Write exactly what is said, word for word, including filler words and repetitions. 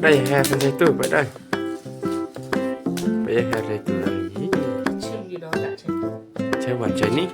Dai, ha, kan dai tu, pa dai. Pa ya, ha, dai tu, dai. Chim di do, tak chim. Chai wan, chai ni.